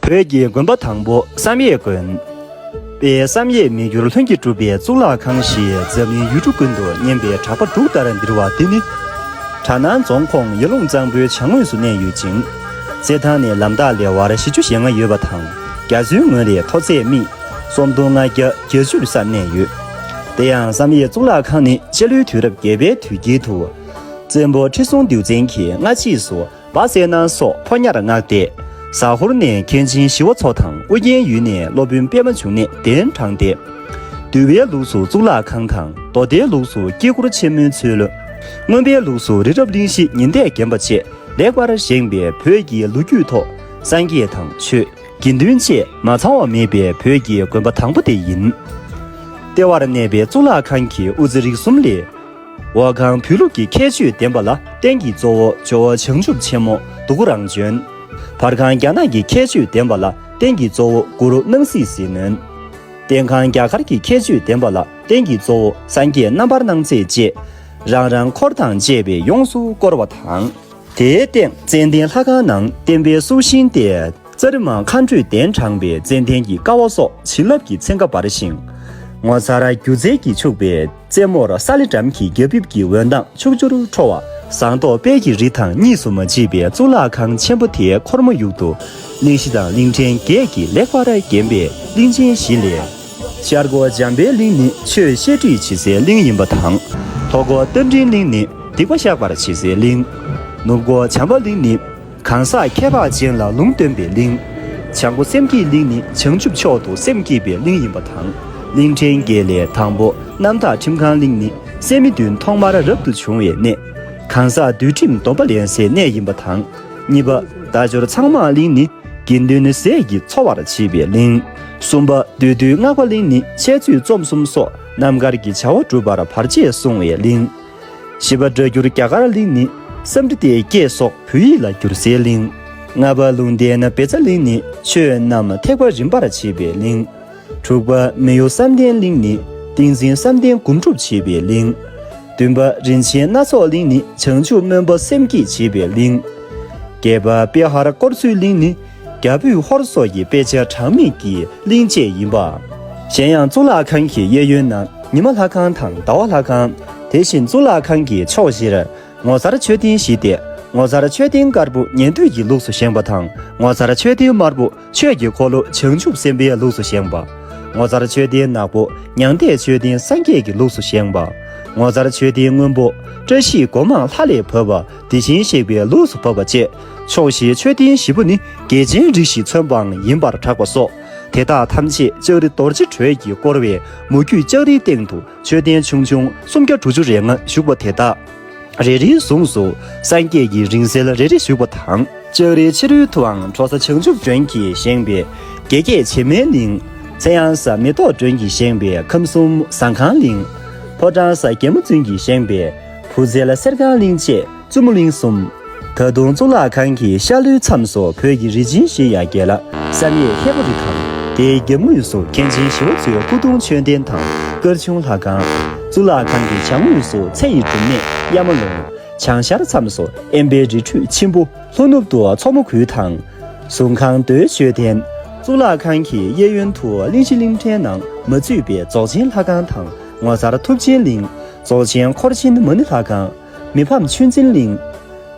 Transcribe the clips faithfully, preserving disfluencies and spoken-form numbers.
བོད་ཀྱི་དགོན་པ་དང་པོ་བསམ་ཡས་དགོན། དཔལ་བསམ་ཡས་མི་འགྱུར་ལྷུན་གྱིས་གྲུབ་པའི་གཙུག་ལག་ཁང་ཞེས་འཛམ་གླིང་ཡུལ་གྲུ་ཀུན་ཏུ་སྙན་པའི་གྲགས་པ་འབྲུག་ལྟར་ལྡིར་བ་འདི་ནི། གྲ་ནང་རྫོང་ཁོངས་ཡར་ཀླུང་གཙང་པོའི་བྱང་ངོས་སུ་གནས་ཡོད་ཅིང་། རྩེད་ཐང་ནས་ལམ་ཐག་ལེ་བར་བཞི་བཅུ་ཞེ་ལྔ་ཡོད་པ་དང་། རྒྱ་མཚོའི་ངོས་ལས་མཐོ་ཚད་སྨི་སུམ་སྟོང་ལྔ་བརྒྱ་བརྒྱད་ཅུ་སར་གནས་ཡོད། དེ་ཡང་བསམ་ཡས་གཙུག་ལག་ཁང་ནི་སྤྱི་ལོའི་དུས་རབས་བརྒྱད་པའི་དུས་དཀྱིལ་དུ། བཙན་པོ་ཁྲི་སྲོང་ལྡེའུ་བཙན་གྱིས་སྔ་ཕྱིས་སུ་སྦ་གསལ་ནང་སོགས་ཕོ་ཉར་མངགས་ཏེ། ཟ་ཧོར་ནས་མཁན་ཆེན་ཞི་བ་འཚོ་དང་ཨུ་རྒྱན་ཡུལ་ནས་སློབ་དཔོན་པད་མ་འབྱུང་གནས་གདན་དྲངས་ཏེ། འདུལ་བའི་ལུགས་སུ་གཙུག་ལག་ཁང་དང་། མདོ་སྡེའི་ལུགས་སུ་དཀྱིལ་འཁོར་ཆེན་མོའི་ཚུལ། མངོན་པའི་ལུགས་སུ་རི་རབ་གླིང་བཞི་ཉི་ཟླས་བརྒྱན་པ་བཅས་ལེགས་པར་བཞེངས་པའི་བོད་ཀྱི་ལོ་རྒྱུས་ཐོག་སངས་རྒྱས་དང་ཆོས་དགེ་འདུན་བཅས་མ་ཚང་བ་མེད་པའི་བོད་ཀྱི་དགོན་པ་དང་པོ་དེ་ཡིན། ལྟེ་བར་གནས་པའི་གཙུག་ལག་ཁང་གི་དབུ་རྩེ་རིགས་གསུམ་ལས། འོག་ཁང་བོད་ལུགས་ཀྱི་ཁྱད་ཆོས་ལྡན་པ་ལ་རྟེན་གྱི་གཙོ་བོ་ཇོ་བོ་བྱང་ཆུབ་ཆེན་མོ་གདུགས་དཀར་རང་བྱོན། བར་ཁང་རྒྱ་ནག་གི་ཁྱད་ཆོས་ལྡན་པ་ལ་རྟེན་གྱི་གཙོ་བོ་གུ་རུ་སྣང་སྲིད་ཟིལ་གནོན། སྟེང་ཁང་རྒྱ་གར་གྱི་ཁྱད་ཆོས་ལྡན་པ་ལ་རྟེན་གྱི་གཙོ་བོ་སངས་རྒྱས་རྣམ་པར་སྣང་མཛད་བཅས། རང་རང་འཁོར་དང་བཅས་པས་ཡོངས་སུ་བསྐོར་བ་དང་། དེའི་སྟེང་ཙན་དན་ལྷ་ཁང་ནང་བསྟན་པའི་སྲོག་ཤིང་སྟེ། ཙཱ་རི་མ་མཁའ་འགྲོས་གདན་དྲངས་པའི་ཙན་དན་གྱི་ཀ་བ་སོགས་བྱིན་རླབས་ཀྱི་ཚན་ཁ་འབར་ཞིང་། ངོ་མཚར་སྒྱུ་རྩལ་གྱིས་ཕྱུག་པའི་རྩེ་མོར་ས་ལེ་སྦྲམ་གྱི་རྒྱ་ཕིབས་ཀྱི་འོད་མདངས་ཕྱུག་ཅུར་འཕྲོ་བ། ཟངས་མདོག་དཔལ་གྱི་རི་དང་གཉིས་སུ་མ་མཆིས་པའི་གཙུག་ལག་ཁང་ཆེན་པོ་དེའི་འཁོར་མོ་ཡུག་ཏུ། གླིང་བཞི་དང་གླིང་ཕྲན་བརྒྱད་ཀྱིས་ལེགས་པར་བརྒྱན་པའི་གླིང་ཆེན་བཞི་ལས། ཤར་སྒོ་འཇམ་པའི་གླིང་ནི་ཆོས་བཤད་ཁྲིད་བྱེད་སའི་གླིང་ཡིན་པ་དང་། ལྷོ་སྒོ་རྟ་མགྲིན་གླིང་ནི་སྡིག་པ་བཤགས་པར་བྱེད་སའི་གླིང་། ནུབ་སྒོ་བྱམས་པ་གླིང་ནི། གང་ཟག་ཁྱད་འཕགས་ཅན་ལ་ལུང་སྟོན་པའི་གླིང་། བྱང་སྒོ་སེམས་བསྐྱེད་གླིང་ནི་བྱང་ཆུབ་མཆོག་ཏུ་སེམས་བསྐྱེད་པའི་གླིང་ཡིན་པ་དང་། གླིང་ཕྲན་བརྒྱད་ལས་དང་པོ་རྣམ་དག་ཁྲིམས་ཁང་གླིང་ནི་སད་མི་བདུན་ཐོག་མར་རབ་ཏུ་བྱུང་བའི་གནས། གང་ཟག་འདུལ་ཁྲིམས་སྡོམ་པ་ལེན་སའི་གནས་ཡིན་པ་དང་། གཉིས་པ་དལ་འབྱོར་ཚང་མང་གླིང་ནི་དགེ་འདུན་ཟས་ཀྱིས་འཚོ་བར་བྱེད་པའི་གླིང་། གསུམ་པ་བདུད་འདུལ་སྔགས་པ་གླིང་ནི་འཆད་རྩོད་རྩོམ་གསུམ་སོགས་རྣམ་དཀར་གྱི་བྱ་བ་སྒྲུབ་པར་བར་ཆད་སྲུང་བའི་གླིང་། བཞི་པ་སྒྲ་སྒྱུར་རྒྱ་གར་གླིང་ནི་སཾ་སྐྲྀ་ཏའི་སྐད་སོགས་བོད་ཡིག་ལ་བསྒྱུར་སའི་གླིང་། ལྔ་པ་ལུང་བསྟན་བཛྲ་གླིང་ནི་ཆོས་རྣམས་ཐེག་པ་རིམ་པར་བྱེད་པའི་གླིང་། དྲུག་པ་མི་གཡོ་བསམ་གཏན་གླིང་ནི་ཏིང་འཛིན་བསམ་གཏན་སྒོམ་སྒྲུབ་བྱེད་པའི་གླིང་། བདུན་པ་རིན་ཆེན་སྣ་ཚོགས་གླིང་ནི་བྱང་ཆུབ་སྨོན་པ་སེམས་བསྐྱེད་བྱེད་པའི་གླིང་། བརྒྱད་པ་པེ་ཧར་དཀོར་མཛོད་གླིང་ནི་རྒྱ་བོད་ཧོར་སོགས་ཀྱི་དཔེ་ཆ་གྲངས་མེད་ཀྱི་གླིང་བཅས་ཡིན་པ། གཞན་ཡང་གཙུག་ལག་ཁང་གི་གཡས་གཡོན་ན་ཉི་མ་ལྷ་ཁང་དང་ཟླ་བ་ལྷ་ཁང་། དེ་བཞིན་གཙུག་ལག་ཁང་གི་ཕྱོགས་བཞིར་ངོ་མཚར་མཆོད་རྟེན་བཞི་སྟེ། ངོ་མཚར་མཆོད་རྟེན་དཀར་པོ་ཉན་ཐོས་ཀྱི་ལུགས་སུ་བཞེངས་པ་དང་། ངོ་མཚར་མཆོད་རྟེན་དམར་པོ་ཆོས་ཀྱི་འཁོར་ལོ་བྱང་ཆུབ་སེམས་དཔའི་ལུགས་སུ་བཞེངས་པ། ངོ་མཚར་མཆོད་རྟེན་ནག་པོ་མྱང་འདས་མཆོད་རྟེན་སངས་རྒྱས་ཀྱི་ལུགས་སུ་བཞེངས་པ། ངོ་མཚར་མཆོད་རྟེན་སྔོན་པོ་བཀྲ་ཤིས་སྒོ་མང་ལྷ་ལས་བབས་པ་དེ་བཞིན་གཤེགས་པའི་ལུགས་སུ་བབས་པ་བཅས། ཕྱོགས་བཞིའི་མཆོད་རྟེན་བཞི་པོ་ནི་རྒྱལ་ཆེན་རིགས་བཞི་ཚོན་པའང་ཡིན་པར་གྲགས་པ་སོགས། དེ་དག་ཐམས་ཅད་ལྕགས་རི་རྡོ་རྗེ་སྒྲོལ་གྱིས་བསྐོར་བའི་མུ་ཁྱུད་ལྕགས་རིའི་སྟེང་དུ་མཆོད་རྟེན་ཆུང་ཆུང་སུམ་བརྒྱ་དྲུག་ཅུ་རེ་ལྔ་བཞུགས་པ་དེ་དག་རེ་རེའི་གཟུངས་སུ་སངས་རྒྱས་ཀྱི་རིང་བསྲེལ་རེ་རེ་བཞུགས་པ་དང་། ལྕགས་རིའི་ཕྱི་རོལ་དུའང་གྲོ་ས་བྱང་ཆུབ་སྒྲོན་གྱིས་བཞེངས་པའི་དགེ་རྒྱས་བྱེ་མའི་གླིང་། ཚེ་གཡང་ས་མེ་ཏོག་སྒྲོན་གྱིས་བཞེངས་པའི་ཁམས་གསུམ་ཟངས་ཁང་གླིང་། ཕོ་བྲང་ས་རྒྱལ་མོ་བཙུན་གྱིས་བཞེངས་པའི་བུ་ཚལ་གསེར་ཁང་གླིང་བཅས། བཙུན་མོ་གླིང་གསུམ། ད་དུང་གཙུག་ལག་ཁང་གི་ཤར་ལྷོའི་མཚམས་སུ་བོད་ཀྱི་རིགས་ཆེན་བཞི་ཡ་གྱལ། བསམ་ཡས་ཧས་པོ་རི་དང་། དེའི་རྒྱབ་ངོས་སུ་མཁན་ཆེན་ཞི་བ་འཚོའི་སྐུ་གདུང་མཆོད་རྟེན་དང་དཀར་ཆུང་ལྷ་ཁང་། གཙུག་ལག་ཁང་གི་བྱང་ངོས་སུ་ཚེ་ཡི་སྒྲུབ་གནས་གཡའ་མ་ལུང་། བྱང་ཤར་མཚམས་སུ་དབེན་པའི་རི་ཁྲོད་ཆེན་པོ། ལྷོ་ནུབ་ཏུ་མཚོ་མོ་ཁུལ་དང་། གཟུངས་ཁང་རྡོའི་མཆོད་རྟེན། གཙུག་ལག་ཁང་གི་གཡས་གཡོན་དུ་གླིང་བཞི་གླིང་ཕྲན་ནང་མ་ཚུད་པའི་རྫོགས་ཆེན་ལྷ་ཁང་དང་ངོ་མཚར་ཐུབ་ཆེན་གླིང་། རྫོགས་ཆེན་འཁོར་ཆེན་མ་ཎི་ལྷ་ཁང་། མི་ཕམ་ཆོས་འཛིན་གླིང་།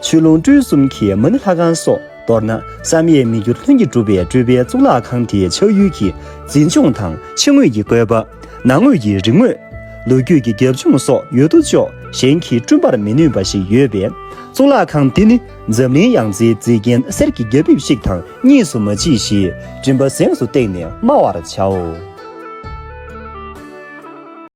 ཆོས་ལུང་སྤྲུལ་གསུམ་གྱི་མ་ཎི་ལྷ་ཁང་སོགས། མདོར་ན་བསམ་ཡས་མི་འགྱུར་ལྷུན་གྱིས་གྲུབ་པའི་སྤྲུལ་པའི་གཙུག་ལག་ཁང་དེའི་ཆགས་ཡུལ་གྱི་འཛིན་སྐྱོང་དང་ཕྱི་ངོས་ཀྱི་བཀོད་པ། ནང་ངོས་ཀྱི་རིག་དངོས། ལོ་རྒྱུས་ཀྱི་རྒྱབ་ལྗོངས་སོགས་ཡོད་དོ་ཅོག་གཞན་གྱིས་བསྐྲུན་པར་མི་ནུས་པ་ཞིག་ཡོད་པས། གཙུག་ལག་ཁང་འདི་ནི་འཛམ་གླིང་ཡང་རྩེའི་མཛེས་རྒྱན་གསེར་གྱི་རྒྱ་ཕིབས་ཤིག་དང་གཉིས་སུ་མ་མཆིས་ཞེས་མགྲིན་པ་གཟེངས་སུ་བཏེགས་ནས་སྨྲ་བར་བྱའོ།